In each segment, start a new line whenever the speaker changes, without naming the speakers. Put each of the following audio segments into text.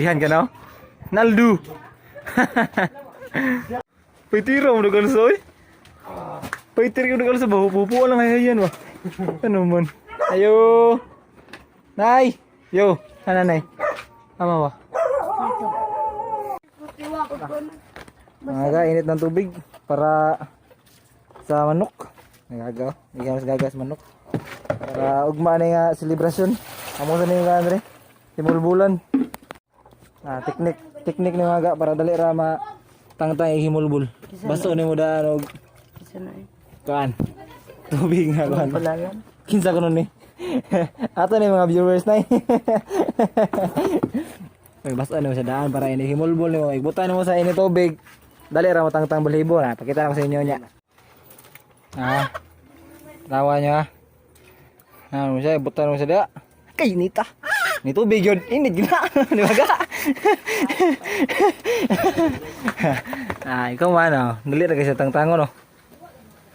Nagihan ka no? Naldo. Paytira mo na soy. Paytira mo na sa baho. Pupuan lang hayayan ba? Ano man? Ayo. Nay. Yo, ana nay. Tama ba? Mga init ng tubig para sa manok. Nagagaw. Hindi mas gagas manok. Para ugma na nga selebrasyon. Amo sa ni nga Andre. Himulbulan. Ah, teknik teknik ni mga para dali ra ma tangtang himulbul. Baso ni mo daan og
Isa na eh.
kuan. Tubig nga kuan.
Palayan.
Kinsa ko nun eh. Ato ni mga viewers na eh. May basta mo sa daan para ini himulbol nimo. Ibutan mo sa ini tubig. Dali ra mo tangtang balahibo na. Pakita na ko sa inyo niya. Ah. Tawa niya. Ah, mo siya ibutan mo sa da. Kay nita. Ni tubig yun. Init gina. Di ba ga? Ah, ikaw man oh. Dali ra kay sa tangtangon oh.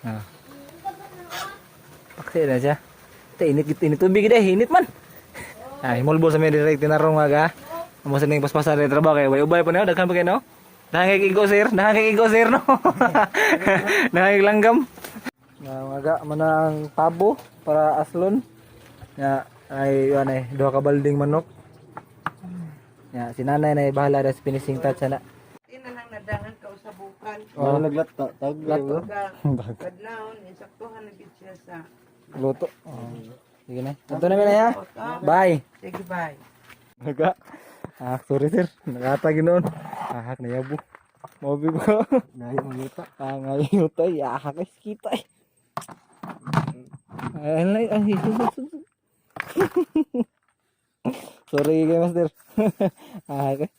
Ah. Paksi na siya. Te init init tubig deh, init man. Ah, himulbol sa may direct tinarong aga. Amo sa ning paspasan sa trabaho kay ubay-ubay pa niyo daghan pa kay no. Daghan kay igo sir, daghan kay igo sir no. Daghan kay langgam. Na maga manang pabo para aslon. Ya ay ano eh, duha ka balding manok. Ya, si nanay na bahala ra sa finishing touch ana.
Ina lang nadahan ka sa bukal.
Oh,
Naglata, tag.
Lato.
Kadlawon, insaktuhan na gid siya sa
Luto. Oh. Sige na. Ato na mi na ya. Bye.
Sige, bye.
Naga. Ah, sorry sir. Nakatag noon. Ahak na yabo. Mobi ko.
Ngayon ang luta.
Ah, ngayon tayo. Ahak ay kita eh. Ay, ay, ay, ay, sorry kay master. Ahak eh.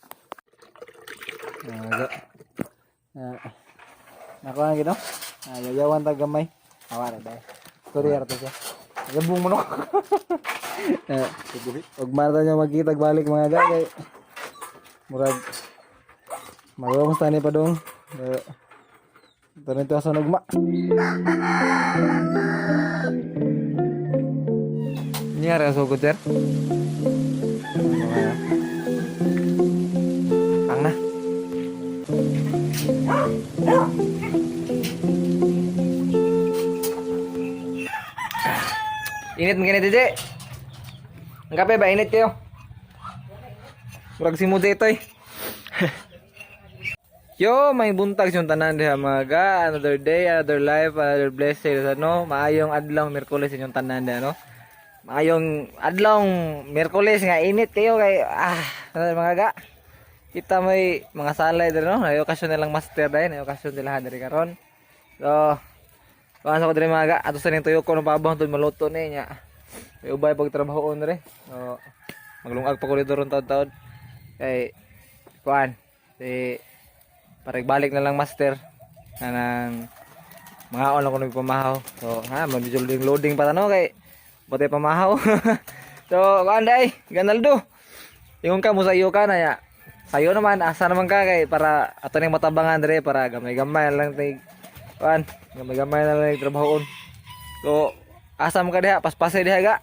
Naga. Ah. Nakuha na gino. Ah, yayawan ta gamay. Awa ra dai. Sorry arto siya. Gabong manok. Eh, ug marta niya magkita balik mga gagay. Murag Magawang tani pa dong. Eh, Tanin to sa nugma. Niya ra sugod sir. Ang na. Init man ganito, Jay. Ang kape ba? Init kayo. Murag si Mujay ito eh. Yo, may buntag yung tanan diha mga ga. Another day, another life, another blessing. Ano, maayong adlaw Miyerkules inyong tanan diha, no? Maayong adlaw Miyerkules nga init kayo kay ah, ano, mga ga. Kita may mga salay diri no. Nay okasyon nilang master dai, nay okasyon nila diri karon. So, Paano ko diri mga ga, ato sa ning tuyo ko no pabang tud maluto ni nya. May ubay pagtrabahoon diri. So, maglungag pa ko dito ron taon-taon. Kay kuan si balik na lang master kanang mga on ako nagpamahaw. So, ha, medyo loading loading pa tano kay bote pamahaw. So, kuan dai, Ganaldo. Ingon ka mo sa iyo ka na ya. Sayo naman, asa naman ka kay para ato ning matabangan dire para gamay-gamay lang tig kuan, gamay-gamay na lang trabahoon. So, asa man ka diha, paspasay diha ga.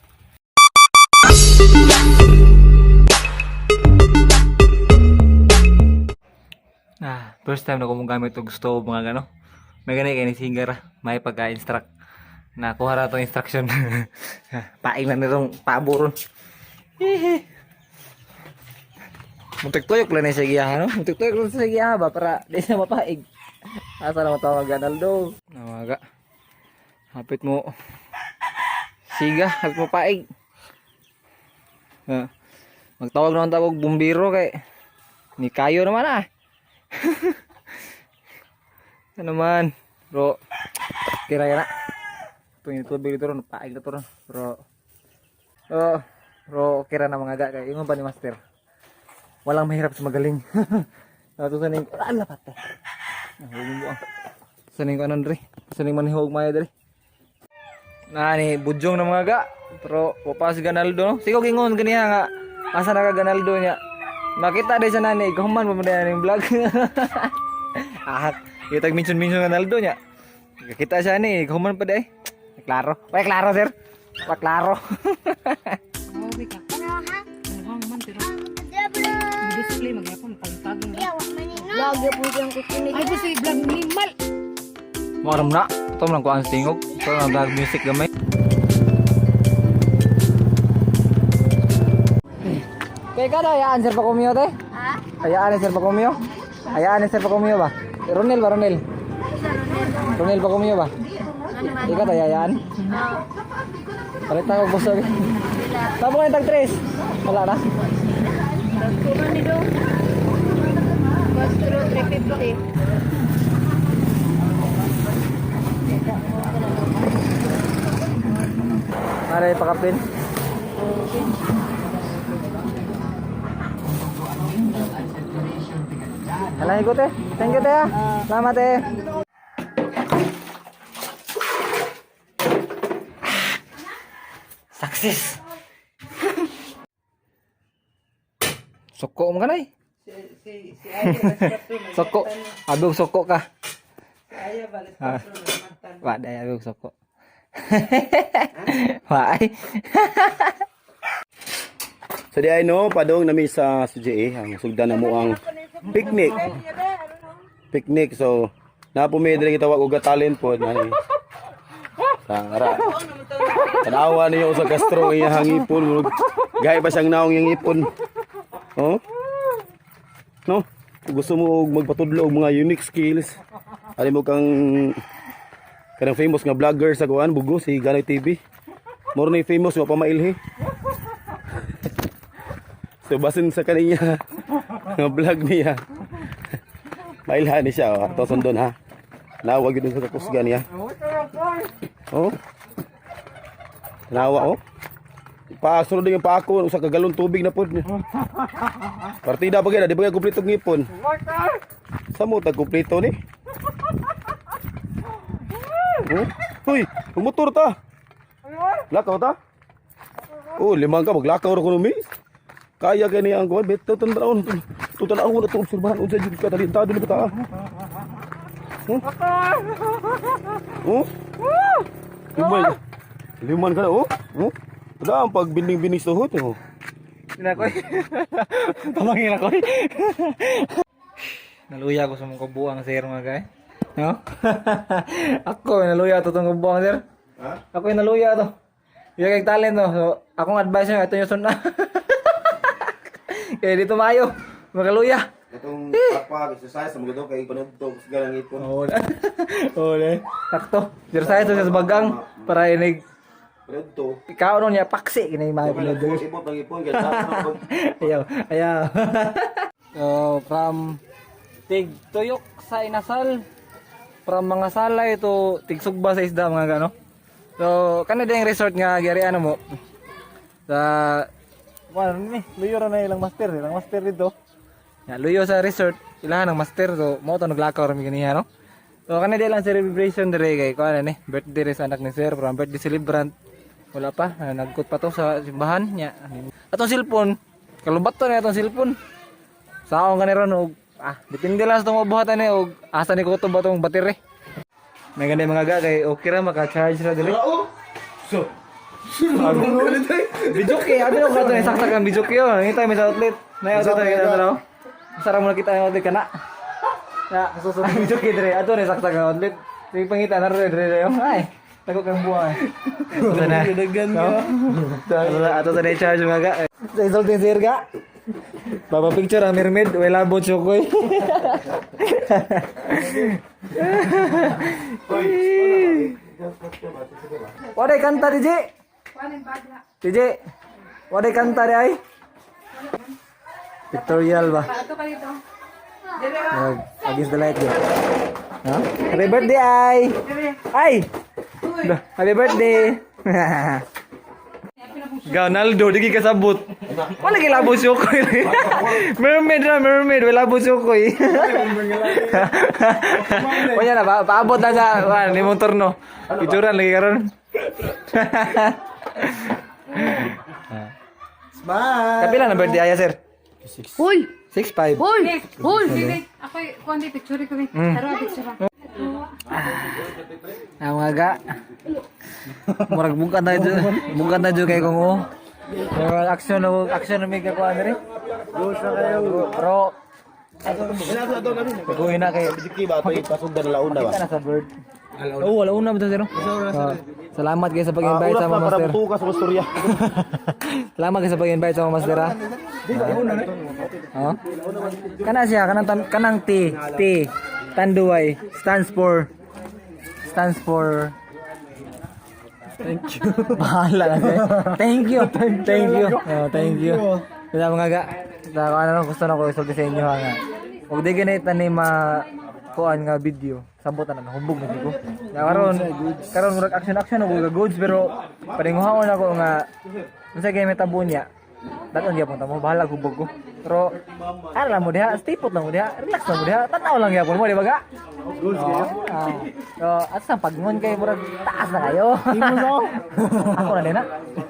Ah, first time na ko mong gamit og stove mga gano. May gani kay ni singer ah. May pagka-instruct. Nakuha ra tong instruction. Paing na nitong pabo ron. Hihi. Muntik tuyok lang na sa giyaha no. Muntik tuyok lang sa giyaha ba para di siya mapaig. Asa na matawag Ganaldo. Namaga. Hapit mo. Siga, hapit mo paig. Ah. Magtawag naman tawag bumbiro kay ni kayo naman ah. Ano man, bro. Tira na. Ito yung tubig dito ron, paig na to ron. Bro. Oh, bro, okay ra na mga ga kay ingon pa ni master. Walang mahirap sa magaling. Ato sa ning ala pata. Nahulog mo. Sa ning kanon dre. Sa ning manihog mayo dre. Nani budyong na mga ga. Pero wapas Ganaldo no. Sigo gingon ganiha nga. Asa na ka Ganaldo niya. Makita day sa nani, ikaw man pa ning vlog. Ah, kita minsun-minsun Ganaldo niya. Kita siya ni, ikaw man pa day. Klaro. Wai klaro sir. Wai klaro.
Grabe ka. Mukhang man pero
Display magyapon pagtagong.
Lagi po siyang kukunig.
Ay gusto i-vlog minimal.
Mo na. Ito man ko ang tingog. Ito ang vlog music gamay. Kaya ka daw, ayaan sir Pacumio te?
Ha?
Ayaan sir Pacumio? Ayaan sir Pacumio ba? Ronel ba Ronel? Ronel Pacumio ba? Ikaw tayo ayaan? Palit na ako busog. Tamo kayo tag tres. Wala na.
Kuma ni do. Castro 350.
Mara pakapin. Alay ko te. Thank you te ah. Salamat te. Success. Soko mo kanay.
Si Aya alas 4.
Soko. Abog soko ka.
Si Aya ba alas 4 nagmatan.
Wa day abog soko. Wa ay.
So di ay no, padong nami sa CJA, ang sugdan na mo ang picnic. Picnic so na po may diri gitawag og talent po na sa ara. Tanawa niyo sa Castro ang iyang ipon, murag gay pa siyang naong iyang ipon. Oh? No? Kung gusto mo og magpatudlo og mga unique skills, ali mo kang kanang famous nga vlogger sa kuan Bugo si Ganoy TV. Moro ni famous nga pamailhi. So basin sa kaniya nga vlog niya. Mailhan ni siya oh. Ato sundon ha. Nawag yun sa kakusgan niya. Oh. Nawa oh. Pasunod din yung paako usa ka galon tubig na pod. Partida pa gyud, di ba kay kumpleto ng ipon? Sa mo tag kumpleto ni? Oh? Hoy, motor ta. Lakaw ta? Oh, limang ka maglakaw ra kuno mi. Kaya kani ang kuan beto tan-taon. Tutan-aon na to obserbahan unsa jud ka talentado ni bata. Huh? Oh? Liman. Liman ka na oh. Oh? Wala ang pagbinding-binding sa tuhod oh.
Sinakoy. Tumangin ako. Naluya ko sa mong kabuang sir mga guy. No? Ako naluya to tong kabuang sir.
Ha?
Ako yung naluya to. Yung kay talent no. So, akong advice nyo, ito yung sunod. Kaya dito maayo. Magaluya.
Katong pakpak exercise sa mga kay panudto kusgan ang ipon.
Oo na. Oo na. Sakto. Exercise to sa bagang para inig
Panudto.
ikaw nun niya paksi kini mga pinod.
Ibot ang ipon kay sa
Ayaw, ayaw. So, from Tigtuyok sa Inasal, from mga salay to Tigsugba sa isda mga gano. So, kanina yung resort nga gyari ano mo. Sa ano ni, luyo ra na ilang master dito. Ya, luyo sa resort, ilahan ang master so mo to naglakaw ra mi ganiha no. So kanina lang celebration dire kay kuan ni, birthday re sa anak ni sir, from birthday celebrant. Wala pa, nagkot pa to sa simbahan niya. Atong cellphone, kalubat to na atong cellphone. Saong ka ni ron og depende lang sa itong mabuhatan ni og asa ni kutob ba tong battery. May ganda mga ga kay okay ra maka-charge ra dili.
So,
Video kay abi ko kato ni saksak ang video kayo. Ngita mi sa outlet. Na ato tayo kita dalaw. Sara mo nakita ang outlet kana. Na, susunod video kay dire. Ato ni saksak ang outlet. Sige pangita na ro dire dire. Ay, tago kang buwang. Ito na. Ato sa na charge mga ga. Sa insulting sir ga. Papa picture ang mermaid, wala bot chokoy. Waday kanta DJ. DJ. Waday kanta di ay. Pictorial ba?
Ato ka dito.
Nag against the light yun. Ha? Happy birthday ay. Ay. Happy birthday. Ganaldo, di kasabot. Wala kilabo sukoy. Mermaid na, mermaid. Wala po sukoy. Wala na, paabot na sa, wala, ni mong turno. Ituran lagi karon.
Smile.
Kapila na birthday aya, sir?
Uy!
6'5".
Uy! Uy!
Sige, ako kuan di picture ko. Tara picture.
Ah, mga ga. Murag bungkad na dyan. Bungkad na dyan kay kung oh. Murag action na action na may kakuha na rin. Pero Guhin na kay
Sige ba to ipasugdan na launa ba?
Kita na sa bird. Oo, wala una ba sir? Ah, salamat guys sa pag-invite
Oras
sa
na
mga
para
master.
butukas sa istorya.
Salamat guys sa pag-invite sa mga master ah. Oh. Kana siya kanang kanang T, T Tanduay stands for Thank you. Bahala na siya. Thank you. Thank you. Oh, thank you. Kaya mga ga, sa ano lang gusto na ko isulti sa inyo ha nga. Ug di ganit ni ma kuan nga video. Sabot na humbog na jud ko. Ya karon karon murag action action ako ga goods pero paninguhaon ako nga unsa kay metabo niya. Daton gyapon ta mo bahala hubog ko. Pero ala mo diha, stay put lang mo diha, relax lang mo diha, tanaw lang gyapon mo di ba ga? Goods kayo. So, at sa pagngon kay murag taas na kayo. Ako na din na.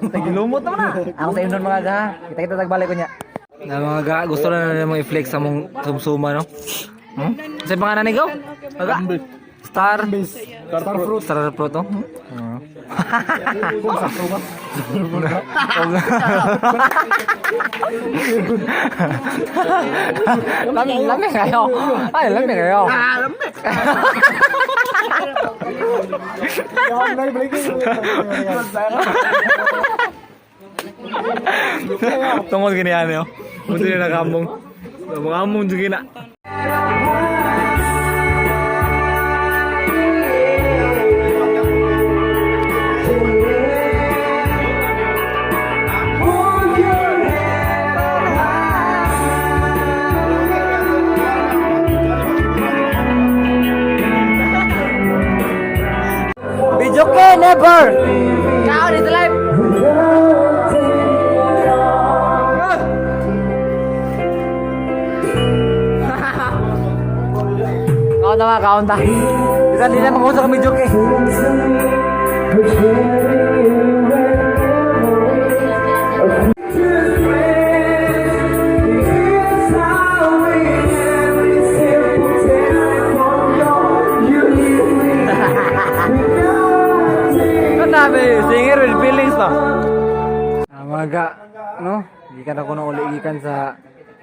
Tagilumot naman na. Ako sa imnon mga ga. Kita kita tagbalik ko niya. Na mga ga, gusto na na mo i-flex sa mong sumsuma no. Hmm? Sa pangalan ni Go? Aga. Star Star Fruit. Star Fruit no? Hmm. Lami lami kayo. Ay, lami kayo. Tungod gini ano. Buti na nakamong. Mga among juga na. Video ke never. Kaon is life. Kaon na nga, kaon ta. Bisan di na mag-usap kami joke eh. Kanabi, singer with feelings pa. Ah, mga ga, no? Gikan ako na uli gikan sa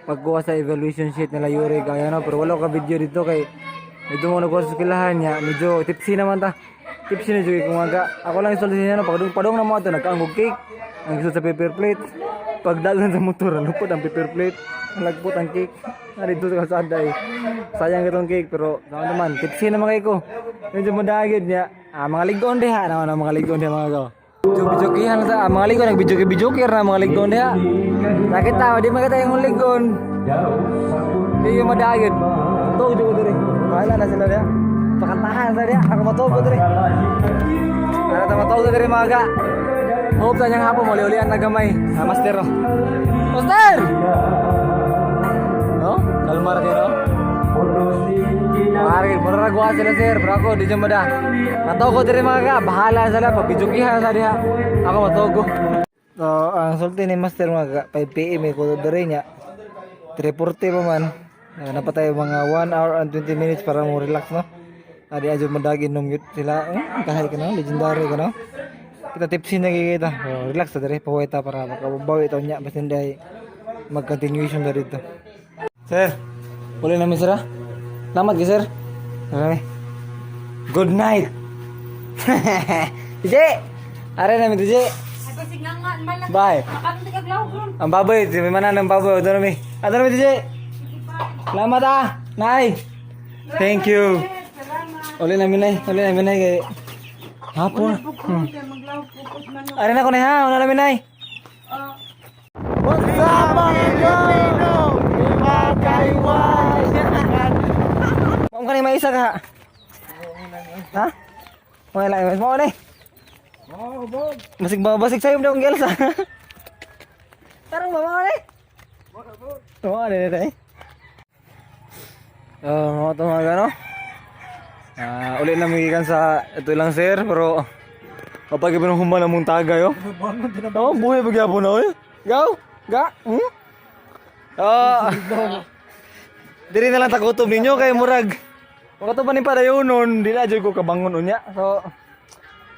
pagkuha sa evaluation sheet nila Yuri kaya no, pero wala ka video dito kay medyo mo nagkuha sa eskwelahan niya, medyo tipsy naman ta. Tipsy na jud kung mga ako lang isulti niya no, pagdung padung na mo ato nagkaangog cake, ang isod sa paper plate. Pagdagan sa motor, lupot ang paper plate, nalagpot ang cake. Narito sa kalsada eh. Sayang itong cake pero sama naman, tipsy naman kayo ko. Medyo madagid niya. Ah, mga ligon diha naman ang mga ligon diha mga go. Joki-jokihan sa ah, mga ligon nagbijoki-bijoki na mga ligon diha. Nakita, di makita yung ligon. Di yung madagid. Tuog jud ko diri. Bahala na sila diha. Pakantahan sa diha. Ako matuog ko diri. Para ta matuog ko diri mga ga. Hope sa niyang hapon muli-ulian na gamay. Ah, master. Oh. Master! No? Kalma ra kayo, no? Pare, mura ra guwa sila sir, pero ako di dyan mada. Nataw ko diri mga ka, bahala sila pabijukihan sa diha. Ako matugo. So, ang sulti ni Master mga ka, 5 PM eh, kuto diri niya. 3:40 pa man. Ah, napatay mga 1 hour and 20 minutes para mo relax no. Adi adyo madagi nung mute sila. Eh, kahit ka no, legendary ka no. Kita tipsy na kita. So, relax ta diri, pahuway ta para makabawi ito niya basta hindi ay mag-continuation na dito. Sir, uli namin sir ah. Salamat ka sir. Marami. Good night. DJ! Are namin DJ.
Ay, pasig nga nga, malaki.
Bye.
Makaroon ka glaw, bro.
Ang baboy, si may manan ang baboy. Ito namin. Ato namin DJ. Salamat ah. Nay. Thank you. Uli namin nay. Uli namin nay kay hapon. Are na ko na ha. Una namin nay. What's up mga Pilipino? Mao ka ni maisa ka. Ha? Wala lang, mao ni. Basig ba basig sayo daw ang gelsa. Tarong ba mao ni? Mao ni ni. Oh, mga to mga ano? Ah, uli na magikan sa ito lang sir, pero kapag iba ng human ang mong tagay oh. Oh, buhay pa gyapon na oy. Go. Ga. Hmm? Ah. Diri na lang takutob ninyo kay murag. Makato pa ni padayonon, di na jud ko kabangon unya. So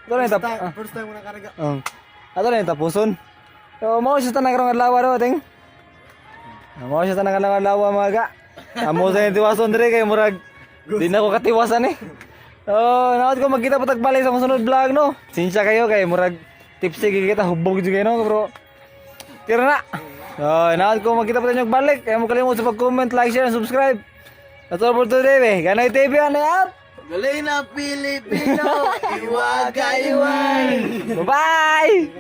ito na yung tap.
First time mo na karaga.
Ato na yung tapuson. So mao siya tanang karong adlaw ro ting. Mao siya tanang adlaw mga ga. Amo sa tiwason dire kay murag di na ko katiwasan eh. Oh, naot ko magkita pa tagbalik sa sunod vlog no. Sinsya kayo kay murag tipsy gid kita hubog jud kayo no bro. Tira na. Oh, naot ko magkita pa tayo balik. Kaya mo kalimot sa pag-comment, like, share, and subscribe. That's all for today, be. Ganay TV, ano out?
Galing na Pilipino! Iwag iwag!
Bye-bye!